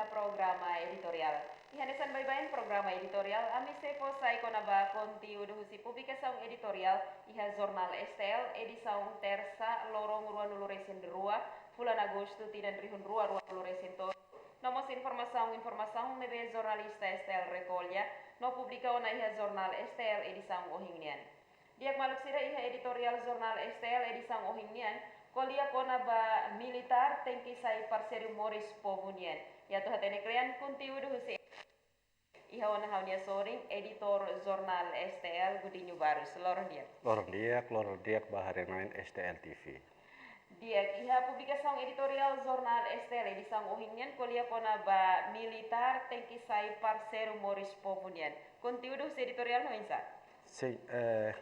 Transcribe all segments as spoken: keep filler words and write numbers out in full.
programa editoriál. Iha hanesan baibain programa editoriál, ami sei fó sai kona-ba konteúdu husi publikasaun editoriál iha Jornál S T L, edisaun Tersa, loron ruanulu-resin-rua, fulan Agostu, tinan rihun rua ruanulu-resin-tolu. No mós informasaun, informasaun ne'ebé jornalista S T L rekolla no publika ona iha Jornál S T L edisaun ohin nian. Di'ak maluk sira, iha editoriál Jornál S T L edisaun ohin nian ko'alia kona-ba militár tenke sai parseiru moris povu nian. Atu hatene kle'an konteúdu husi, iha ona ha'u-nia sorin, editór Jornál S T L, Godinho Barros. Loron di'ak. Loron di'ak, loron di'ak ba haree-na'in S T L T V. Di'ak, iha publikasaun editoriál Jornál S T L edisaun ohin nian ko'alia kona-ba militár tenke sai parseiru moris povu nian. Konteúdu husi editoriál ne'e oinsá? Sin, eh,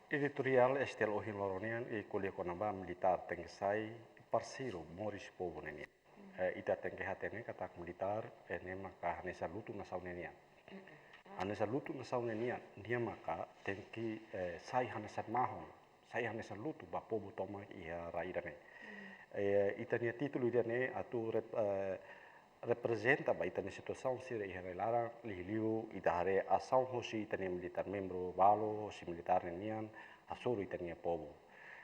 editoriál S T L ohin loron nian, eh, ko'alia kona-ba militár tenke sai parseiru moris povu nian. Eh, ita tenke hatene katak militár, eh, ne'e maka hanesan lutu nasaun ninian. Hanesan lutu nasaun ninian, nia maka tenke, eh, sai hanesan mahon, sai hanesan lutu ba povu tomak iha rai ida-ne'e. Eh, ita-nia títulu ida-ne'e atu rep-, eh, reprezenta ba ita-nia situasaun sira iha rai laran, liuliu ita haree asaun hosi ita-nia militár, membru balu hosi militár ninian hasoru ita-nia povu.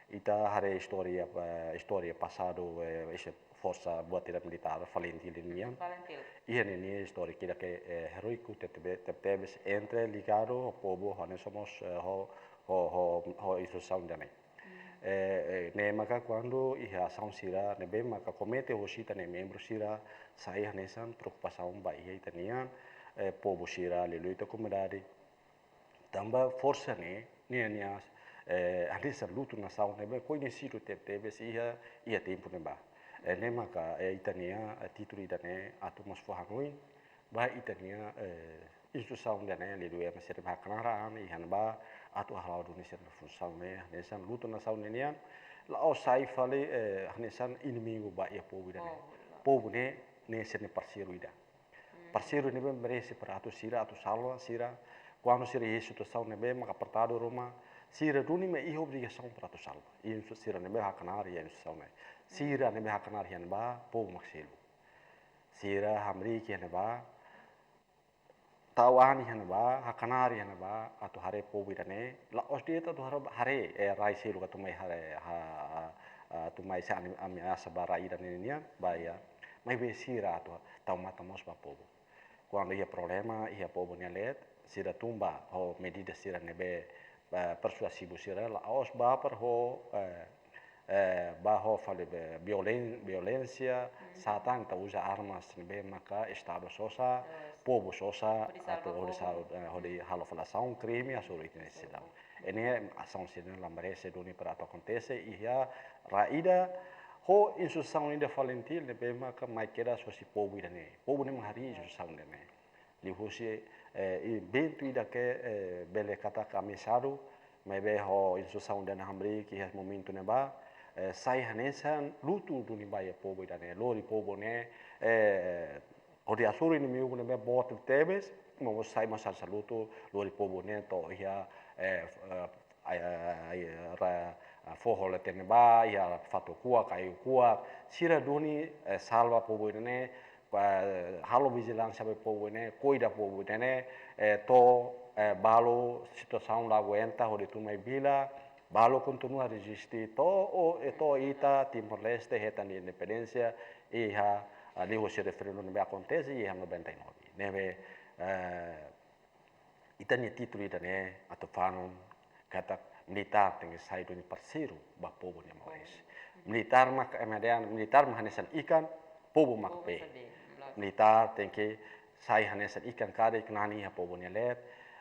Ita haree istória, eh, istória pasadu, eh, ese forsa buat ida militár FALINTIL ninian. FALINTIL. Iha ninia istória ida ke, eh, heróiku tebetebes, tebetebes entre ligadu ho povu, ho ne'e somos, eh, ho, ho, ho, ho instituisaun ida-ne'e. Eh, eh, ne'e maka kuandu iha asaun sira ne'ebé maka komete hosi ita-nia membru sira, sai hanesan preokupasaun ba iha ita-nia, eh, povu sira, liuliu ita komunidade. Tanba forsa ne'e, nia, nia, eh, hanesan lutu nasaun ne'ebé koñesidu tebetebes iha, iha tempu ne'ebá. Eh, ne'e maka, eh, ita-nia, eh, títulu ida-ne'e atu mós fó hanoin ba ita-nia, eh, instituisaun ida-ne'e, liuliu ema sira ne'ebé haknaar an iha ne'ebá, atu hala'o duni sira-nia funsaun ne'e hanesan lutu nasaun ninian, la'ós sai fali, eh, hanesan inimigu ba iha povu ida-ne'e. Oh, la. Povu ne'e, ne'e sira-nia parseiru ida. Parseiru ne'ebé merese para atu sira, atu salva sira. Kuandu sira iha situasaun ne'ebé maka apertadu ruma, sira duni mak iha obrigasaun para atu salva. Iha institu-, sira ne'ebé haknaar iha instituisaun ne'e. Sira ne'ebé haknaar iha ne'ebá, povu mak selu. Sira hamriik iha ne'ebá, tau an iha ne'ebá, haknaar iha ne'ebá, atu haree povu ida-ne'e, la'ós de'it atu haree, haree, eh, rai seluk atu mai haree, ha, ha, atu mai sai ami-, ameasa ba rai ida-ne'e nian, ba iha, maibé sira atu tau matan mós ba povu. Kuandu iha problema, iha povu nia leet, sira tun ba ho medida sira ne'ebé, eh, persuasivu sira, la'ós ba para ho, eh, eh, ba ho fali be-, violen-, violénsia, sá tan ita uza armas ne'ebé maka Estadu sosa, povu sosa, hodi salva povu, hodi sal-, eh, hodi halo fali asaun krime, hasoru ita-nia sidadaun. Ne'e asaun sira-ne'e la merese duni para atu akontese iha rai ida, ho instituisaun ida FALINTIL ne'ebé maka mai kedas hosi povu ida-ne'e. Povu ne'e mak harii instituisaun ida-ne'e. Liuhusi, eh, eventu ida ke, eh, bele katak ameasadu, maibé ho instituisaun ida-ne'e hamriik iha momentu ne'ebá, eh, sai hanesan lutu duni ba iha povu ida-ne'e, lori povu ne'e, eh, hodi hasoru inimigu ne'ebé boot tebes, maibé sai mós hanesan lutu, lori povu ne'e to'o iha, eh, eh, ai, ai, ai, ra-, ah, foho leten ne'ebá, iha fatuk kuak, kayu kuak, sira duni, eh, salva povu ne'e, pa, halo vijilánsia ba povu ne'e, kuida povu ne'e, eh, to'o, eh, balu situasaun la aguenta, hodi tun mai vila, balu kontinua reziste, to'o, eh, to'o ita Timor-Leste hetan independénsia, iha, ah, liuhusi referendu ne'ebé akontese, iha noventa e nove. Ne'ebé, eh, ita-nia títulu ida-ne'e atu fanun katak militár tenke sai duni parseiru ba povu nia moris. Militár mak, eh, militár mak hanesan ikan, povu mak bee. Militár tenke sai hanesan ikan karik, nani iha povu nia leet,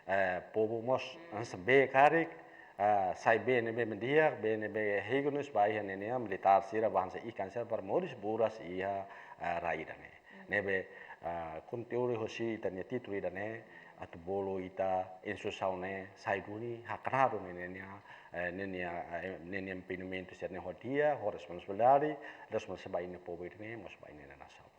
eh, povu mós hanesan bee karik, eh, sai bee ne'ebé mak di'ak, bee ne'ebé higiénis ba iha ne'e nian, militár sira ba hanesan ikan sira para moris buras iha, eh, rai ida-ne'e. Ne'ebé, ah, konteúdu hosi ita-nia títulu ida-ne'e, atu bolu ita instituisaun ne'e sai duni, haknaar duni ne'e nia, eh, ne'e nia, eh, ne'e nia empenhamentu sira-ne'e ho di'ak, ho responsabilidade, responsabilidade ba ita-nia povu ida-ne'e, mós ba ita-nia nasaun.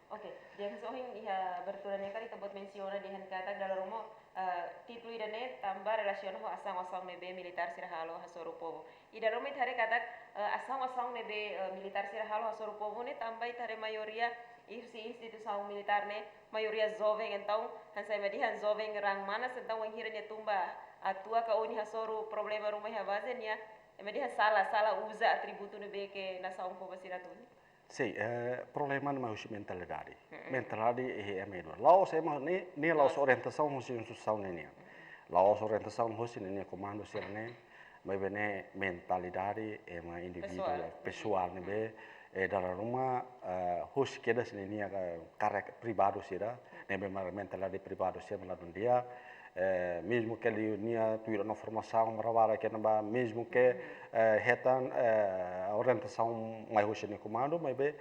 Oke, di'ak, ohin iha abertura ne'e karik ita-boot mensiona dehan katak dala ruma, eh, títulu ida-ne'e tanba relasiona ho asaun-asaun ne'ebé militár sira halo hasoru povu. I dala ruma ita haree katak, eh, asaun-asaun ne'ebé, eh, militár sira halo hasoru povu ne'e tanba ita haree maioria Husi instituisaun militár ne'e maioria joven, entaun hanesan ema dehan joven raan manas, entaun wainhira nia tun ba atua ka ó-nia hasoru problema ruma iha baze nia, ema dehan sala, sala uza atributu ne'ebé ke nasaun Kuba sira tun. Sin, eh, problema ne'e mai husi mentalidade. Mentalidade iha ema ida. La'ós ema ne'e, ne'e la'ós orientasaun husi instituisaun ne'e nian. La'ós orientasaun husi ne'e nia komandu sira ne'e, maibé ne'e mentalidade ema indivíduu pesoál ne'ebé, eh, dala ruma, eh, husi kedas ne'e nia ka-, karakter privadu sira, ne'ebé mak mentalidade privadu sira mak ladún di'ak, eh, mezmu ke liu nia tuir ona formasaun barak-barak ke ne'ebá, mezmu ke, eh, hetan, eh, orientasaun mai husi nia komandu, maibé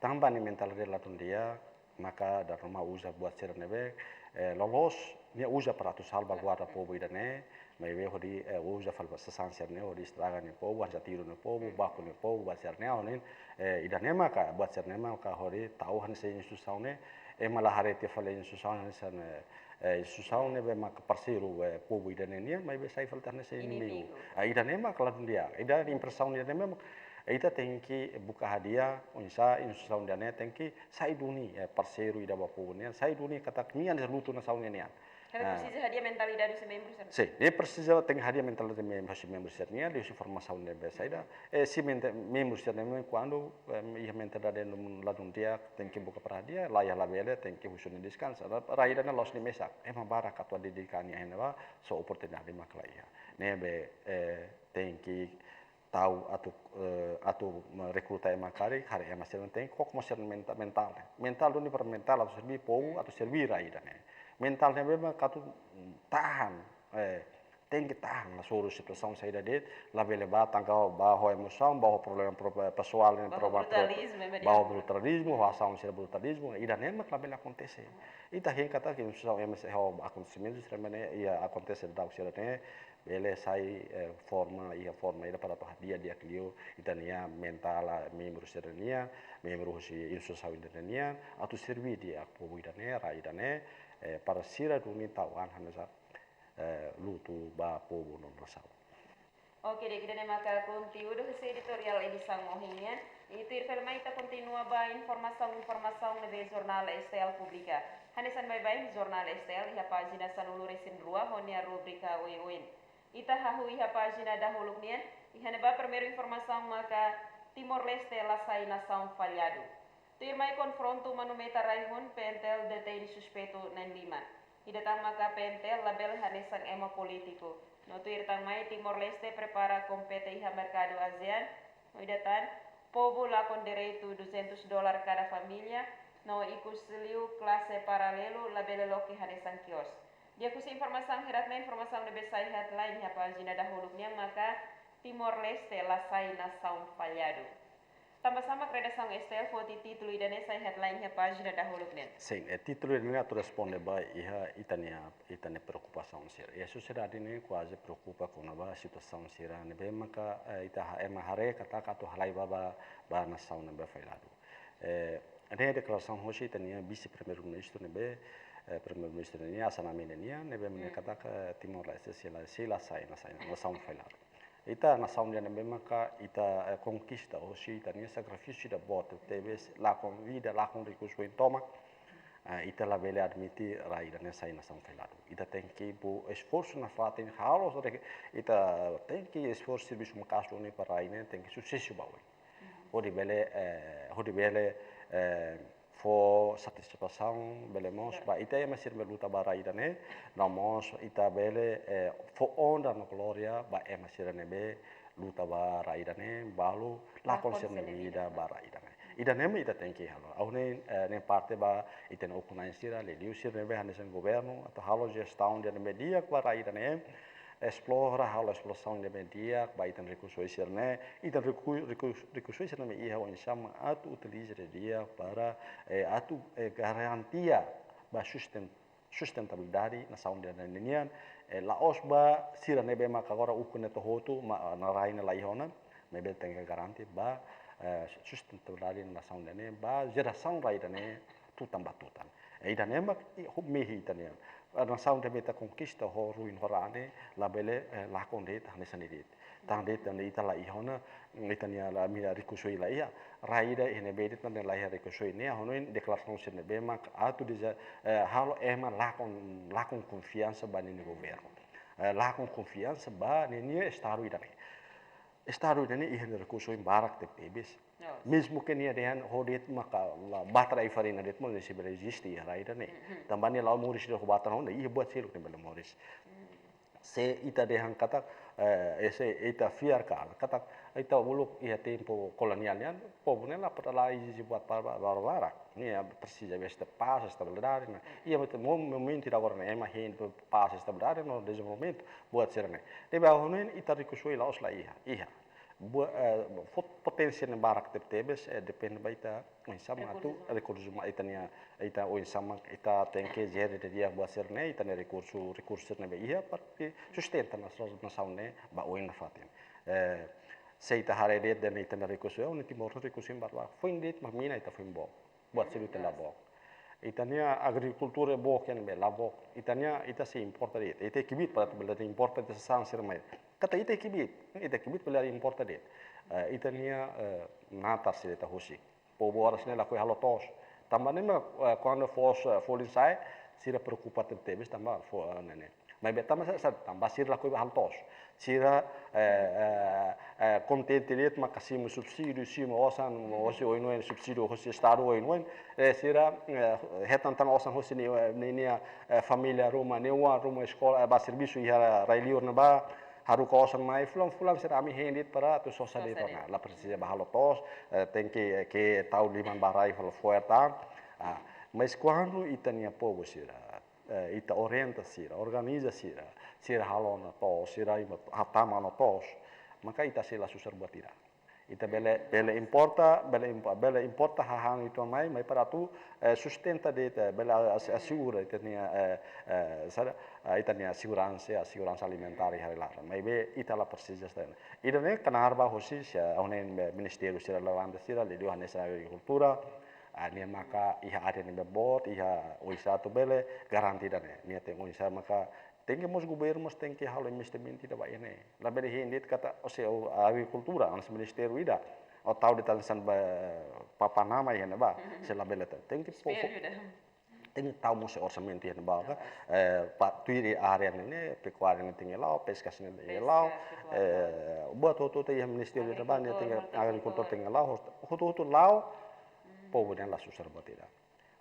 tanba nia mentalidade ladún di'ak, maka dala ruma uza buat sira ne'ebé, eh, loloos, nia uza para atu salvaguarda povu ida-ne'e, maibé hodi, eh, uza fali ba sasán sira-ne'e hodi estraga nia povu, hanesan tiru nia povu, baku nia povu, buat sira-ne'e, hodi, eh, ida-ne'e maka, buat sira-ne'e maka hodi tau hanesan instituisaun ne'e, ema la haree tiha fali instituisaun hanesan, eh, eh, instituisaun ne'ebé maka parseiru, eh, povu ida-ne'e nian, maibé sai fali hanesan inimigu. Inimigu. Ah, ida-ne'e maka ladún di'ak, ida-ne'e impresaun ida-ne'e maka, ita tenke buka hadi'a, oinsá instituisaun ida-ne'e tenke sai duni, eh, parseiru ida ba povu nian, sai duni katak nia hanesan lutu nasaun nian. Ita presiza hadi'a mentalidade husi membru sira. Sin, ita presiza tenke hadi'a mentalidade mem-, husi membru sira-nian, liuhusi formasaun ne'ebé saida. Eh, se mente-, membru sira-ne'e kuandu, eh, iha mentalidade ladún di'ak, tenke buka para hadi'a, laiha labele, tenke husu nia deskansa. Rai ida-ne'e la'ós nia mesak, ema barak atu dedika nia iha ne'ebá, só oportunidade mak la iha. Ne'ebé, eh, tenke tau atu, eh, atu rekruta ema karik, haree ema sira tenke koko mós sira menta-, mentál ne'e. Mentál duni para mentál atu serví povu, atu serví rai ida-ne'e. Mentál ne'ebé mak atu tahan, eh, tenke tahan hasoru situasaun saida de'it, labele ba tangka ba ho emosaun, ba ho problema pro-, pesoál ne'e, ba ho problema pro-, brutalizmu, ba ho brutalizmu, ho asaun sira brutalizmu, ida-ne'e mak labele akontese. Ita hein katak ke situasaun ema sira ho akontesimentu sira ne'e, iha akontese daudaun sira-ne'e, bele sai, eh, forma, iha forma ida para atu hadi'a di'ak liu ita-nia mentál, ah, membru sira-nian, membru husi instituisaun ida-ne'e nian, atu serví di'ak povu ida-ne'e, rai ida-ne'e, eh, para sira duni tau an hanesan, eh, lutu ba povu no nasaun. Oke, di'ak, ida-ne'e maka konteúdu husi editoriál edisaun ohin nian. I tuir fali mai ita kontinua ba informasaun-informasaun ne'ebé Jornál S T L publika. Hanesan baibain Jornál S T L iha pájina sanulu-resin-rua ho nia rubrika oioin. Ita hahú iha pájina dahuluk nian, iha ne'ebá primeiru informasaun maka Timor-Leste la sai nasaun falladu. Tuirmai konfrontu Manu Meta rai-hun, P N T L detein suspeitu na'in-lima. Ida tan maka P N T L labele hanesan ema polítiku. No tuir tan mai Timor-Leste prepara kompete iha merkadu ASEAN. No ida tan, povu lakon direitu duzentus dolar kada família. No ikus liu klase paralelu labele loke hanesan kios. Di'ak, husi informasaun hirak-ne'e, informasaun ne'ebé sai headline iha pájina dahuluk nian maka Timor-Leste la sai nasaun falladu. Tanbasá mak redasaun S T L foti títulu ida-ne'e sai headline iha pájina dahuluk nian? Sin, eh, títulu ida-ne'e atu responde ba iha ita-nia, ita-nia preokupasaun sira. Iha sosiedade ne'e kuaze preokupa kona-ba situasaun sira ne'ebé maka, eh, ita ha-, ema haree katak atu halai ba, ba, ba nasaun ne'ebé falladu. Eh, ne'e deklarasaun hosi ita-nia Vise-Primeiru-Ministru ne'ebé, eh, Primeiru-Ministru ne'e, Xanana Gusmão ne'e, ne'ebé mak nia katak, eh, Timor-Leste sei la, sei la sai, la sai, nasaun falladu. Ita nasaun ida ne'ebé maka ita, eh, konkista hosi ita-nia sakrifísiu ida boot tebes, lakon vida, lakon rekursu oin tomak, eh, ita labele admite rai ida-ne'e sai nasaun falladu. Ita tenke buka esforsu nafatin, halo, ita tenke esforsu servisu maka'as duni para rai ne'e tenke susesu ba oin. Hodi bele, eh, hodi bele, eh, fó satisfasaun, bele mós, ba ita ema sira ne'ebé luta ba rai ida-ne'e, no mós ita bele, eh, fó onra no glória ba ema sira ne'ebé luta ba rai ida-ne'e, balu lakon sira-nia vida ba rai ida-ne'e. Ida-ne'e mak ita tenke halo. Ha'u ne'e, eh, ne'e parte ba ita-nia ukun-na'in sira, liuliu sira ne'ebé hanesan governu, atu halo jestaun ida ne'ebé di'ak ba rai ida-ne'e, esplora, halo esplorasaun ida ne'ebé di'ak ba ita-nia rekursu oin sira-ne'e, ita-nia reku-, rekursu, rekursu oin sira ne'ebé iha oinsá mak atu utiliza didi'ak para, eh, atu, eh, garantia ba susten-, sustentabilidade nasaun ida-ne'e nian, eh, la'ós ba sira ne'ebé maka agora ukun ne'e to'o hotu, ma, na rai ne'e la iha ona, maibé tenke garante ba, eh, sustentabilidade nasaun ida-ne'e ba jerasaun rai ida-ne'e tutan ba tutan. Eh, ida-ne'e mak i-, ho mehi ita-nia. Eh, nasaun ida ne'ebé ita konkista ho ruin ho raan ne'e, labele, eh, lakon de'it hanesan ne'e de'it. Tan de'it, tan de'it ita la iha ona, ita-nia la, ami-nia rikusoin la iha, rai ida iha ne'ebé de'it mak la iha rikusoin ne'e, hanoin deklarasaun sira ne'ebé mak atu deza, eh, halo ema lakon, lakon konfiansa ba ninia governu. Eh, lakon konfiansa ba ninia estadu ida-ne'e. Estadu ida-ne'e iha rikusoin barak tebetebes. Mezmu ke nia dehan ho de'it maka la batra i farina de'it mós sei bele eziste iha rai ida-ne'e. Tanba nia la'o moris de'it ho batra ho ne'e, iha buat seluk ne'e bele moris. Se ita dehan katak, eh, se ita fiar ka, katak ita uluk iha tempu koloniál nian, povu ne'e la pernah la ezije buat ba, ba, ba, barak. Nia presiza bele pás, estabilidade, ne'e. Iha mo-, momentu ida agora ne'e, ema hein pás, estabilidade, no dezenvolvimentu, buat sira-ne'e. Ne'ebé ha'u hanoin ita rikusoin la'ós la iha, iha. Buat, eh, fot-, poténsia ne'e barak tebetebes, eh, depende ba ita oinsá mak atu rekursu uma ita-nia, ita oinsá mak ita tenke jere didi'ak buat sira-ne'e, ita-nia rekursu, rekursu sira ne'ebé iha, para sustenta nasaun, nasaun ne'e ba oin nafatin. Eh, se ita haree de'it ita-nia rikusoin, ne'e Timor rikusoin barak, foin de'it mak mina ita foin book. Buat seluk ita la book. Ita-nia agrikultura book iha ne'ebé la book. Ita-nia, ita sei importa de'it. Ita kbiit para atu bele importa de'it sasán sira mai. Katak ita kbiit, ita kbiit bele importa de'it. Eh, ita-nia, eh, natar sira ita husik. Povu oras ne'e lakohi halo to'os. Tanba ne'e mak, eh, kuandu foos, eh, folin sa'e, sira preokupa tebetebes tanba fo-, eh, ne'e ne'e. Maibé tanba sa, sa, tanba sira lakohi halo to'os. Sira, eh, eh, eh, kontente de'it maka simu subsídiu, simu osan, hosi oin-oin subsídiu, hosi estadu oin-oin. Eh, sira, eh, hetan tan osan hosi ni, eh, ni, nia, eh, família ruma, nia oan ruma eskola, eh, ba servisu iha rai-liur ne'ebá, haruka osan mai, fulan-fulan sira ami hein de'it para atu sosa de'it ona. La presiza ba halo to'os, eh, tenke, eh, ke tau liman ba rai halo fo'er tan. Ah, mas kuandu ita-nia povu sira, eh, ita orienta sira, organiza sira, sira halo ona to'os, sira ima hatama ona to'os, maka ita sei la susar buat ida. Ita bele, bele importa, bele impo-, bele importa hahán uitoan mai, mai para atu, eh, sustenta de'it, eh, bele a-, as-, asegura ita-nia, eh, eh, sara, eh, ita-nia seguransa, seguransa alimentár iha rai laran. Maibé ita la presiza sa. Ida-ne'e knaar ba hosi, se, eh, ha'u hanoin, eh, ministériu sira relevante sira, liuliu hanesan agrikultura, ah, nia maka iha área ne'ebé boot, iha oinsá atu bele garante ida-ne'e. Nia tenke oinsá maka, tenke mós governu mós tenke halo investimentu ida ba iha ne'e. Labele hein de'it katak, o se, o agrikultura, hanesan ministériu ida. O tau de'it hanesan ba, papa nama iha ne'ebá. Se labele ta. Tenke po-, espellu ida. Tenke tau mós orsamentu iha ne'ebá ka. Eh, pa tuir área ne'e, pekuária ne'e tenke la'o, peska ne'e tenke la'o. Peska, pekuária. Eh, buat hotu-hotu iha ministériu ida-ne'ebá ne'e tenke, agrikultura, agrikultura tenke la'o, hotu-hotu la'o, povu ne'e la susar buat ida.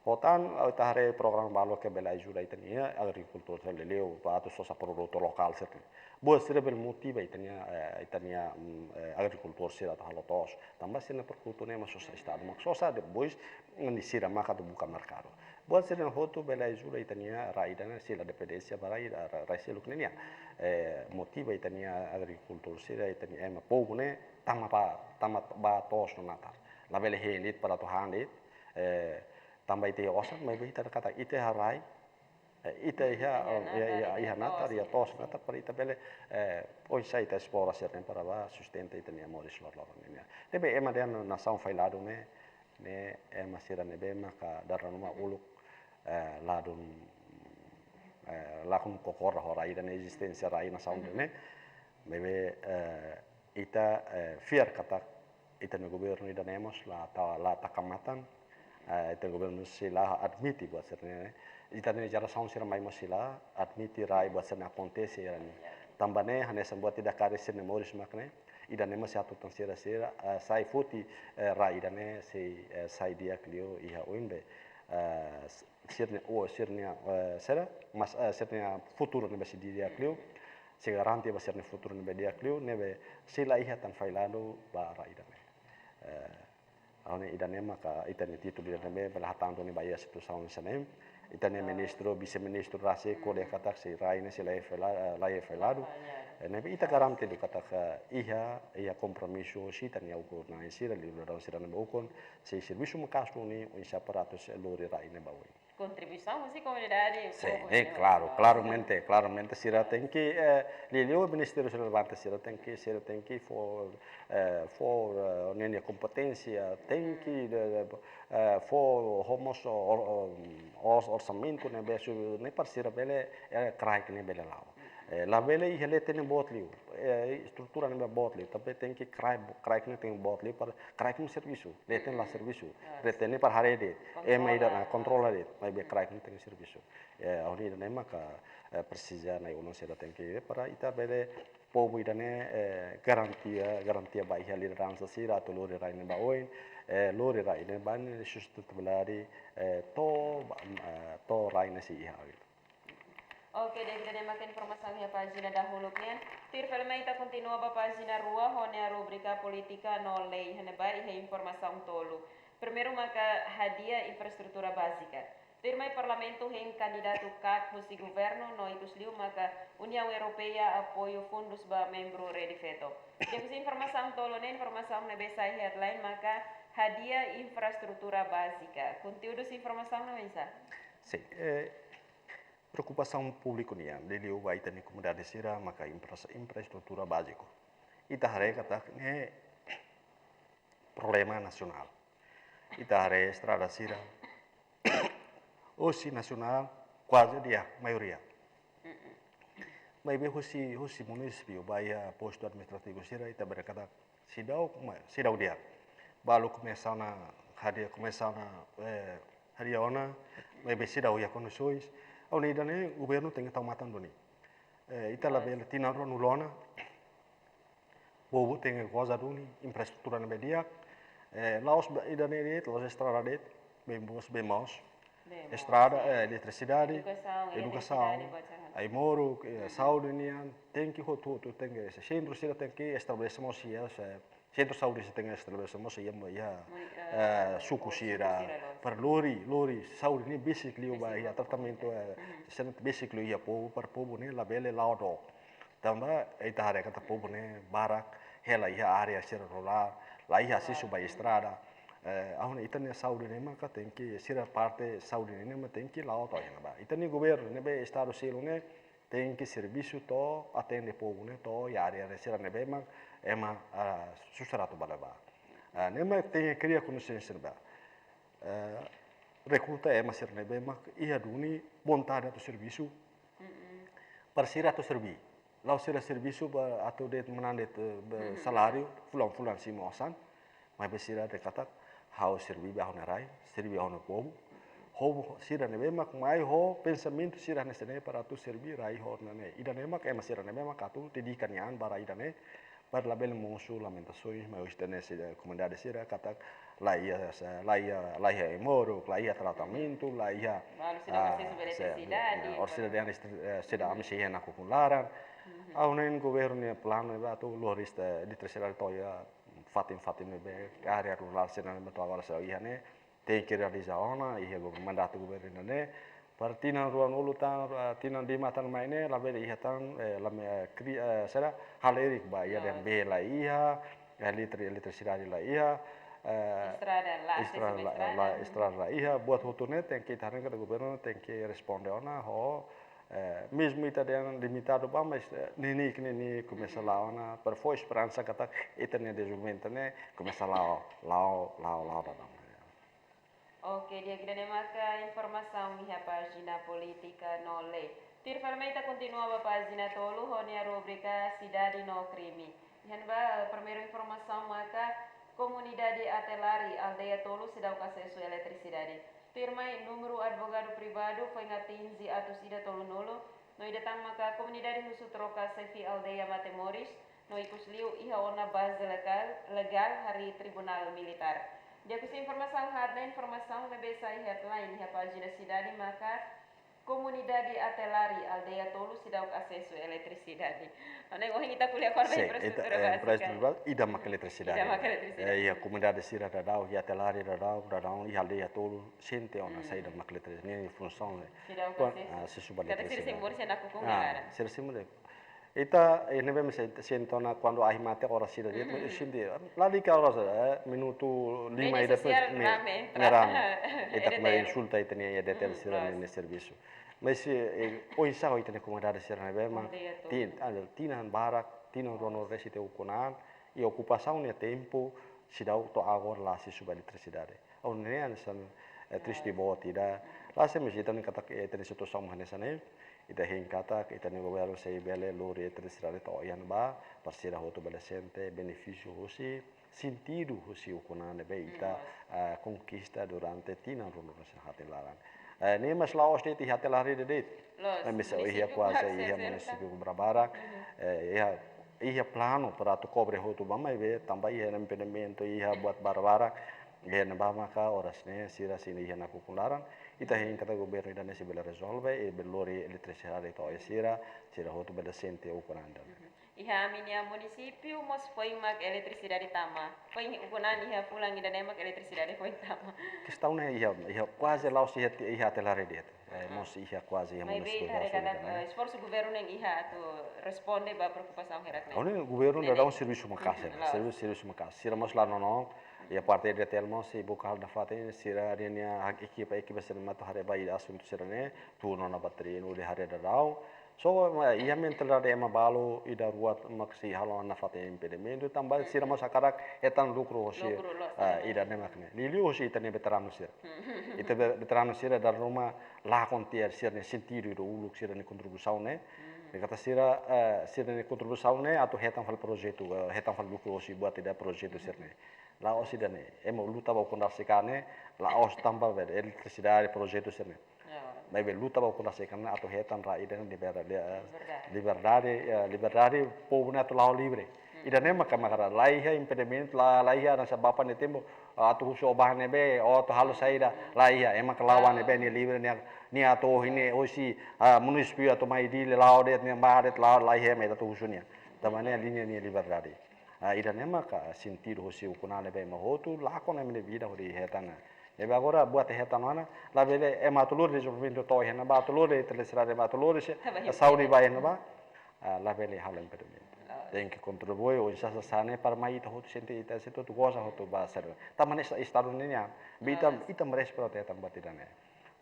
Ho tan, ita haree programa balu ke bele ajuda ita-nia agrikultór sira liuliu, para atu sosa produtu lokál sira. Buat sira bele motiva ita-nia, eh, ita-nia, mm, eh, agrikultór sira atu halo to'os. Tanba sira-nia produtu ne'e mak sosa estadu mak sosa, depois, mm, sira maka atu buka merkadu. Buat sira hotu bele ajuda ita-nia rai ida-ne'e sei la dependénsia ba rai, ra-, rai seluk ne'e nian. Eh, motiva ita-nia agrikultór sira, ita-nia ema povu ne'e, tama ba, tama ba to'os no natar. Labele hein de'it para atu han de'it, eh, tanba ita iha osan, maibé ita katak ita iha rai, eh, ita iha, ita iha, oh, iha, natar, iha, iha, iha natar, natar, iha to'os, natar para ita bele, eh, oinsá ita esplora sira-ne'e para ba sustenta ita-nia moris loroloron nian. Ne'ebé ema dehan nasaun failadu ne'e, ne'e ema sira ne'ebé maka dala ruma uluk, eh, ladún, eh, lakon konkorda ho rai ida-ne'e, ezisténsia rai nasaun ne'e. Maibé, eh, ita, eh, fiar katak ita-nia governu ida-ne'e mós la ta-, la taka matan, eh, ita-nia governu sei la admite buat sira-ne'e. Ita-nia jerasaun sira mai mós sei la admite rai buat sira-ne'e akontese iha rai ne'e. Tanba ne'e, hanesan buat ida karik sira-nia moris mak ne'e, ida-ne'e mós sei hatutan sira, sira, eh, sai foti, eh, rai ida-ne'e sei, eh, sai di'ak liu iha oin be, eh, s-, sira-nia, oh, sira-nia, eh, sira, mas, eh, sira-nia futuru ne'ebé sei di'ak liu, sei garante ba sira-nia futuru ne'ebé di'ak liu, ne'ebé sei la iha tan failadu ba rai ida-ne'e. Eh, ha'u hanoin ida-ne'e maka ita-nia títulu ida-ne'ebé bele hatán duni ba iha situasaun hanesan ne'e. Ita-nia ministru, vise-ministru rasik ko'alia katak sei rai ne'e sei la iha faila-, eh, la iha failadu. Eh, ne'ebé ita garante duni katak, eh, iha, iha kompromisu husi ita-nia ukun-na'in sira, liuliu daudaun sira ne'ebé ukun, sei servisu maka'as duni oinsá para atu sei lori rai ne'e ba oin. Kontribuisaun husi komunidade. Sin, povu, eh, ne'e, klaru, klaru, klaramente, klaramente sira tenke, eh, liuliu ministériu relevante sira tenke, sira tenke fó, eh, fó, eh, ninia kompeténsia, tenke, de, de, eh, fó ho mós or-, or-, or-, orsamentu ne'ebé su-, ne'e para sira bele, eh, kraik ne'e bele la'o. Eh, labele iha leten ne'e boot liu. Eh, estrutura ne'ebé boot liu. Tapi tenke kraik, kraik ne'e tenke boot liu para kraik ne'e servisu. Leten la servisu. Leten ne'e para haree de'it. Ema ida-ne'e kontrola de'it. Maibé kraik ne'e tenke servisu. Eh, ha'u hanoin ida-ne'e maka, eh, presiza na'i-ulun sira tenke, eh, para ita bele povu ida-ne'e, eh, garantia, garantia ba iha lideransa sira atu lori rai ne'e ba oin, eh, lori rai ne'e ba ne'e sustentabilidade, eh, to'o ba, eh, to'o rai ne'e sei iha. Oke, di'ak, ida-ne'e maka informasaun iha pájina dahuluk nian. Tuir fali mai ita kontinua ba pájina rua ho nia rubrika polítika no lei, iha ne'ebá iha informasaun tolu. Primeiru maka hadi'a infraestrutura bázika. Tuirmai Parlamentu hein kandidatu KAK husi governu no ikus liu maka Uniaun Europeia apoiu fundus ba membru Rede Feto. Di'ak, husi informasaun tolu ne'e, informasaun ne'ebé sai headline maka hadi'a infraestrutura bázika. Konteúdu husi informasaun ne'e oinsá? Sin, eh, preokupasaun públiku nian, liuliu ba ita-nia komunidade sira maka infra-, infraestrutura báziku. Ita haree katak ne'e problema nasionál. Ita haree estrada sira, husi nasionál kuaze di'ak, maioria. Maibé husi, husi munisípiu ba iha postu administrativu sira ita bele katak seidauk, ma-, seidauk di'ak. Balu komesa ona hadi'a, komesa ona, eh, hadi'a ona, maibé seidauk iha kondisoens. Ha'u hanoin ida-ne'e governu tenke tau matan duni. Eh, ita labele tinan rua-nulu ona, povu tenke goza duni infraestrutura ne'ebé di'ak. Eh, la'ós ba ida-ne'e de'it, la'ós estrada de'it, bem boas, bem maus. Bem maus, estrada, eh, eletrisidade, edukasaun, edukasaun, eletrisidade, buat sira hanesan ai-moruk, eh, saúde nian, tenke hotu-hotu, tenke, sentru sira tenke estabelese mós iha, se, sentru saúde sira tenke estabelese mós iha, iha, eh, suku sira, para lori, lori saúde ne'e besik liu ba iha tratamentu, eh, sira besik liu iha povu, para povu ne'e labele la'o dook. Tanba ita haree katak povu ne'e barak hela iha área sira rurál, la iha asesu ba estrada. Eh, ha'u hanoin ita-nia saúde ne'e maka tenke, sira parte saúde ne'e mak tenke la'o to'o iha ne'ebá. Ita-nia governu ne'ebé estadu seluk ne'e tenke servisu to'o atende povu ne'e to'o iha área sira ne'ebé mak ema, ah, susar atu bá ne'ebá. Ah, ne'e mak tenke kria kondisoens ne'ebá. Eh, rekruta ema sira ne'ebé mak iha duni vontade atu servisu. Para sira atu serví. La'ós sira servisu ba atu de'it manán de'it, eh, ba saláriu fulan-fulan simu osan. Maibé sira dehan katak ha'u serví ba ha'u-nia rai, serví ha'u-nia povu. Ho sira ne'ebé mak mai ho pensamentu sira hanesan ne'e para atu serví rai ho ne'e. Ida-ne'e mak ema sira ne'ebé mak atu dedika nia an ba rai ida-ne'e. Para labele mosu lamentasoens, maibé ita-nia sira, komunidade sira katak la iha, sa-, la iha, la iha ai-moruk, la iha tratamentu, la iha, balu seidauk, ah, asesu ba eletrisidade, ya, or sira dehan, eh, seidauk, ami sei iha nakukun laran. Ha'u hanoin governu nia planu ne'ebé atu lori esta eletrisidade to'o iha fatin-fatin ne'ebé, área rurál sira ne'ebé to'o agora seidauk iha ne'e, tenke realiza ona, iha go-, mandatu governu ne'e, para tinan rua-nulu tan, eh, tinan lima tan mai ne'e, labele iha tan, eh, lame, eh, kri-, eh, sira halerik ba, iha dehan bee la iha, eh, eletri-, eletrisidade la iha, eh, estrada la, estrada asesu ba la, estrada. La, estrada la iha, buat hotu ne'e tenke ita haree katak governu tenke responde ona ho, eh, mezmu ita dehan limitadu ba, mas, eh, neineik ne'e komesa la'o ona, para fó esperansa katak ita-nia dezenvolvimentu ne'e komesa la'o, la'o, la'o, la'o daudaun. Oke, di'ak, ida-ne'e maka informasaun iha pájina polítika no lei. Tuir fali mai ita kontinua ba pájina tolu ho nia rubrika Sidade no Krime. Iha ne'ebá, eh, primeiru informasaun maka komunidade Atelari, aldeia tolu seidauk asesu eletrisidade. Tuirmai númeru advogadu privadu foin atinje atus ida tolunulu, no ida tan maka komunidade husu troka xefe aldeia Matemoris, no ikus liu iha ona baze legál, legál harii Tribunál Militár. Di'ak, husi informasaun haat ne'e, informasaun ne'ebé sai headline iha pájina Sidade maka komunidade Atelari, aldeia tolu seidauk asesu eletrisidade. Ha'u hanoin ohin ita ko'alia kona-ba infraestrutura bázika. Sin, ita, eh, infraestrutura bázika, ida maka eletrisidade. Ida maka eletrisidade. Eh, iha komunidade sira daudaun, iha Atelari daudaun, daudaun, iha aldeia tolu, sente ona saida maka eletrisidade, nia funsaun ne'e. Seidauk asesu. Ah, asesu ba eletrisidade. Katak sira sei moris iha nakukun laran. Ah, sira sei moris. Ita, eh, ne'ebé mós sente ona kuandu ahi mate oras ida de'it, sente, lalika oras, eh, minutu lima ida depois, rame, nia rame. Ita komesa insulta ita-nia E D T L sira ne'e servisu. Mas, eh, oinsá ho ita-nia komunidade sira ne'ebé mak tin-, ah, tinan barak, tinan rua-nulu resin tiha ukun an, i okupasaun nia tempu, seidauk to'o agora la asesu ba eletrisidade. Ha'u hanoin hanesan, É triste boot ida. La'ós, mas ita hanoin katak ita-nia situasaun hanesan ne'e, ita hein katak ita-nia governu sei bele lori eletrisidade to'o iha ne'ebá, para sira hotu bele sente benefísiu husi sentidu husi ukun-an ne'ebé ita, ah, konkista durante tinan ruanulu-resin-haat nia laran. Eh, ne'e mós la'ós de'it iha Hatelahari de'it. Loos, mas iha munisípiu kuaze, kuaze iha munisípiu barbarak. Eh, iha, iha planu para atu kobre hotu ba, maibé tanba iha impedimentu, iha buat barbarak. Iha ne'ebá maka oras ne'e sira sei iha nakukun laran. Ita hein katak governu ida-ne'e sei bele rezolve, i bele lori eletrisidade to'o iha sira, sira hotu bele sente ukun-an ida-ne'e. Iha ami-nia munisípiu mós foin mak eletrisidade tama. Foin ukun-an iha fulan ida-ne'e mak eletrisidade foin tama. Kestaun ne'e iha, iha kuaze la'ós iha, iha Hatelahari de'it. Eh, mós iha kuaze iha munisípiu ida-ne'e. Maibé ita haree katak, eh, esforsu governu ne'e iha atu responde ba preokupasaun hirak-ne'e. Ha'u hanoin governu daudaun servisu maka'as, servisu, servisu maka'as. Sira mós la nonook, iha parte EDTL mós, sei buka halo nafatin, sira-nia ekipa, ekipa sira mak atu haree ba ida asuntu sira-ne'e, turun ona ba terrenu hodi haree daudaun. Só, eh, iha mentalidade ema balu ida rua mak sei halo nafatin impedimentu, tanba sira mós hakarak hetan lukru hosi, lukru loos, eh, ida-ne'e mak ne'e. Liuliu hosi ita-nia veteranu sira. Ita ve-, veteranu sira dala ruma lakon tiha sira-nia sentidu ida uluk, sira-nia kontribuisaun ne'e. Ne'e katak sira, eh, sira-nia kontribuisaun ne'e atu hetan fali projetu, eh, hetan fali lukru hosi buat ida projetu sira-ne'e. La'ós ida-ne'e, ema luta ba ukun rasik an ne'e, la'ós tanba be eletrisidade projetu sira-ne'e. Ya. Maibé luta ba ukun rasik an ne'e atu hetan rai ida-ne'e liberdade, eh, liberdade, eh, liberdade povu ne'e atu la'o livre. Ida-ne'e maka, maka la iha impedimentu, la, la iha hanesan bapa nia tempu, atu husu ó-nia ne'ebé, ó atu halo saida, la iha, ema ke la'o ne'ebé nia livre, nia, nia atu ohin ne'e, hosi, ah, munisípiu atu mai Dili la'o de'it, nia mai de'it la'o, la iha ema atu husu nia. Tanba ne'e liña nia liberdade. Ah, ida-ne'e maka sentidu hosi ukun-an ne'ebé ema hotu lakon ema nia vida hodi hetan. Ne'ebé agora buat hetan ona, labele ema atu lori dezenvolvimentu to'o iha ne'ebá, atu lori eletrisidade, ema atu lori se, saúde ba iha ne'ebá. Ah, labele halo impedimentu. Tenke kontribui oinsá sasán ne'e para mai ita hotu sente, ita sente hotu goza hotu ba sira. Tanba ne'e estadu nian. Be ita, ita merese protesaun ba ida-ne'e.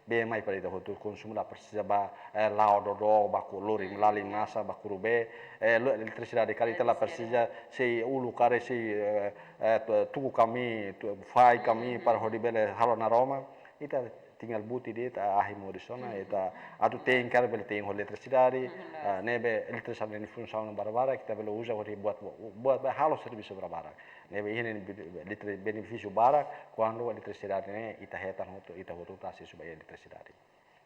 Be mai para ita hotu konsumu, la presiza ba, eh, la'o dodok, ba ku lori, lori masak, ba kuru bee, eh, lo-, eletrisidade karik ita la presiza, sei uluk karik sei, eh, eh, tu-, tuku kaminho, tu-, fai kaminho para hodi bele halo naroman. Ita tinggal buti de'it, ita ahi moris ona, ita atu te'in karik bele te'in ho eletrisidade, ah, ne'ebé eletrisidade nia funsaun barbarak, ita bele uza hodi buat, buat, buat halo servisu barbarak. Ne'ebé iha ne'e be-, be-, elektri-, benefísiu barak, kuandu eletrisidade ne'e ita hetan hotu, ita hotu atu asesu ba eletrisidade.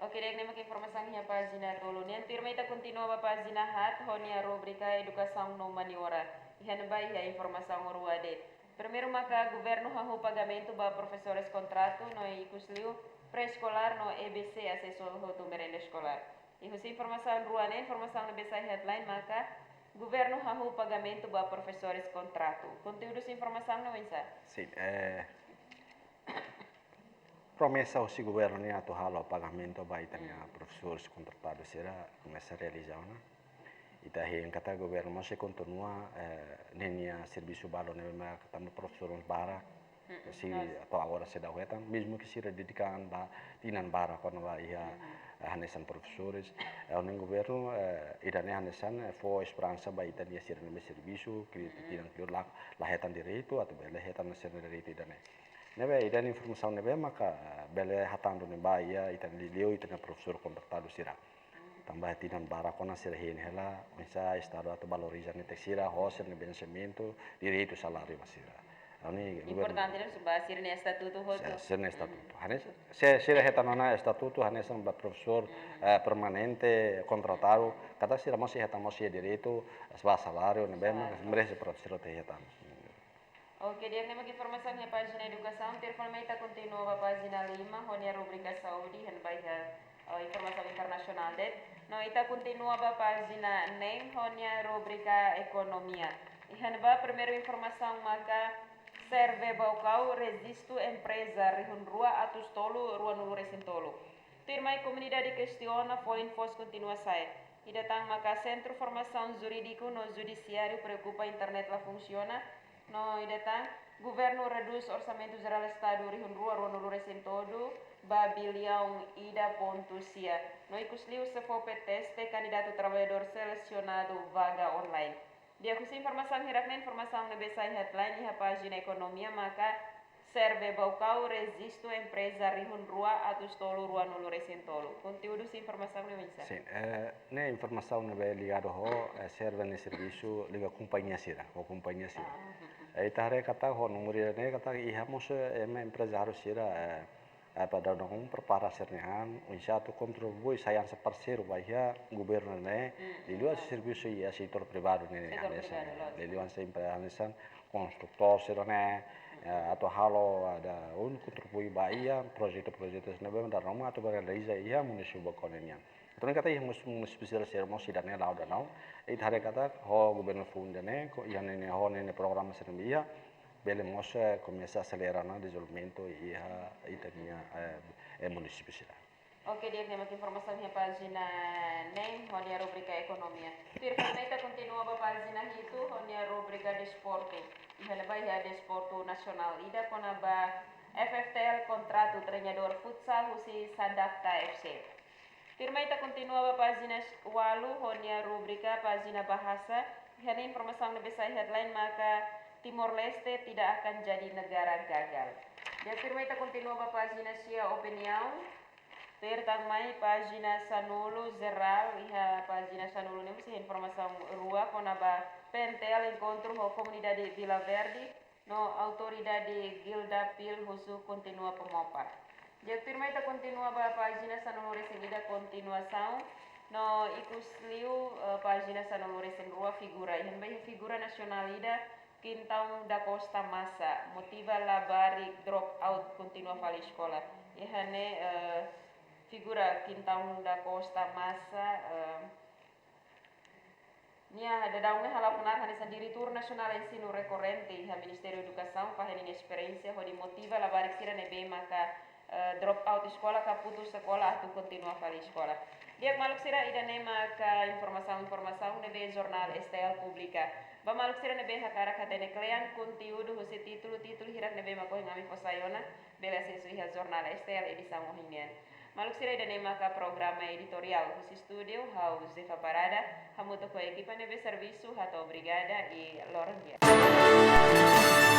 Oke, di'ak, ne'e mak informasaun iha pájina tolu nian. Tuirmai ita kontinua ba pájina haat, ho nia rubrika Edukasaun no Humaniora. Iha ne'ebá iha informasaun rua de'it. Primeiru maka governu hahú pagamentu ba profesores kontratu, no ikusliu pré-eskolár no E B C asesu hotu merenda eskolár. I husi informasaun rua ne'e, informasaun ne'ebé sai headline maka governu hahú pagamentu ba profesores kontratu. Konteúdu husi informasaun ne'e oinsá? Sin, eh, promesa husi governu nian atu halo pagamentu ba ita-nia profesores kontratadu sira komesa realiza ona. Ita hein katak governu mós sei kontinua, eh, ninia servisu balu ne'ebé mak tanba profesór barak, sei, to'o agora seidauk hetan, mezmu ke sira dedika an ba tinan barak ona la iha, eh, hanesan profesores. Eh, ha'u hanoin governu, eh, ida-ne'e hanesan, eh, fó esperansa ba ita-nia sira ne'ebé servisu, kri-, tinan kleur la, la hetan direitu, atu bele hetan sira-nia direitu ida-ne'e. Ne'ebé, ida-ne'e informasaun ne'ebé maka, eh, bele hatán duni ba iha, ita liuliu, ita-nia profesór kontratadu sira. Tanba tinan barak ona sira hein hela, oinsá estadu atu valoriza netik sira, ho sira-nia vensimentu, direitu saláriu ba sira. Ha'u hanoin governu importante ne'e ba sira-nia estatutu hotu. Sira-nia estatutu. Hanesan, se sira hetan ona estatutu, hanesan ba profesór, eh, permanente, kontratadu, katak sira mós hetan mós iha direitu, ba saláriu, ne'ebé mak merese para sira atu hetan. Oke, di'ak, ne'e mak informasaun iha pájina edukasaun, tuirmai ita kontinua ba pájina lima, ho nia rubrika saúde, iha ne'ebá iha, eh, informasaun internasionál de'it. No ita kontinua ba pájina neen, ho nia rubrika ekonomia. Iha ne'ebá primeiru informasaun maka Serve Baucau rejistu empreza rihun rua atus tolu ruanulu-resin-tolu. Tuirmai komunidade kestiona, foin foos kontinua sa'e. Ida tan maka Sentru Formasaun Jurídiku no Judisiáriu preokupa internet la funsiona. No ida tan, governu redús Orsamentu Jerál Estadu rihun rua ruanulu-resin-tolu ba biliaun ida pontu sia. No ikusliu SEFOPE teste kandidatu traballadór selesionadu vaga online. Di'ak, husi informasaun hirak-ne'e, informasaun ne'ebé sai headline iha pájina ekonomia maka serve Baucau rejistu empreza rihun rua atus tolu ruanulu resin tolu. Konteúdu husi informasaun ne'e oinsá? Sin, eh, ne'e informasaun ne'ebé ligadu ho, eh, serve nia servisu liga kompañia sira, ho kompañia sira. Ah, mhm. Eh, ita haree katak ho númeru ida-ne'e katak iha mós, eh, ema emprezáriu sira, eh, eh, para daudaun prepara sira-nia an, oinsá atu kontribui sai hanesan parseiru ba iha governu ne'e, mm, liuliu hanesan servisu iha setór privadu ne'e, setór hanesan, privadu, lójiku, liuliu hanesan empreza hanesan konstrutór sira-ne'e, eh, atu halo daudaun kontribui ba iha projetu-projetu sira ne'ebé daudaun atu bá realiza iha munisípiu Baucau nian. Entaun katak iha mus-, munisípiu sira-ne'e mós ida-ne'e la'o daudaun. Ita haree katak ho governu foun ida-ne'e, ho iha ne'e, ho ne'e programa sira-ne'e iha, bele mós, eh, komesa aselera ona dezenvolvimentu iha ita-nia, eh, eh, munisípiu sira. Oke, di'ak, ne'e mak informasaun iha pájina neen, ho nia rubrika ekonomia. Tuirmai ita kontinua ba pájina hitu, ho nia rubrika desportu. Iha ne'ebá iha desportu nasionál ida kona-ba F F T L kontratu treinadór futsal husi Sadapta F C. Tuirmai ita kontinua ba pájina ualu, ho nia rubrika pájina bahasa. Iha ne'e informasaun ne'ebé sai headline maka Timor-Leste tidak akan jadi negara gagal. Di'ak, tuirmai ita kontinua ba pájina sia, opiniaun. Tuir tan mai pájina sanulu, jerál, iha pájina sanulu ne'e mós iha informasaun rua kona-ba P N T L enkontru ho komunidade Vila Verde, no autoridade Gilda Pil husu kontinua pemopa. Di'ak, tuirmai ita kontinua ba pájina sanulu resin ida, kontinuasaun, no ikusliu, eh, pájina sanulu resin rua, figura. Iha ne'ebá iha figura nasionál ida, Quintaun da Costa Massa, motiva labarik drop out kontinua fali eskola. Iha ne'e, eh, figura Quintaun da Costa Massa, eh, nia daudaun ne'e hala'o knaar hanesan diretór nasionál ensinu rekorrente iha Ministériu Edukasaun, fahe ninia esperiénsia hodi motiva labarik sira ne'ebé maka, eh, drop out eskola ka putus sekolah atu kontinua fali eskola. Di'ak maluk sira, ida-ne'e maka informasaun-informasaun ne'ebé jornál S T L publika. Ba maluk sira ne'ebé hakarak hatene kle'an konteúdu husi títulu-títulu hirak ne'ebé mak ohin ami fó sai ona, bele asesu iha jornál S T L edisaun ohin nian. Maluk sira, ida-ne'e maka programa editoriál husi estúdiu, ha'u Zefa Parada, hamutuk ho ekipa ne'ebé servisu, hato'o obrigada i loron di'ak.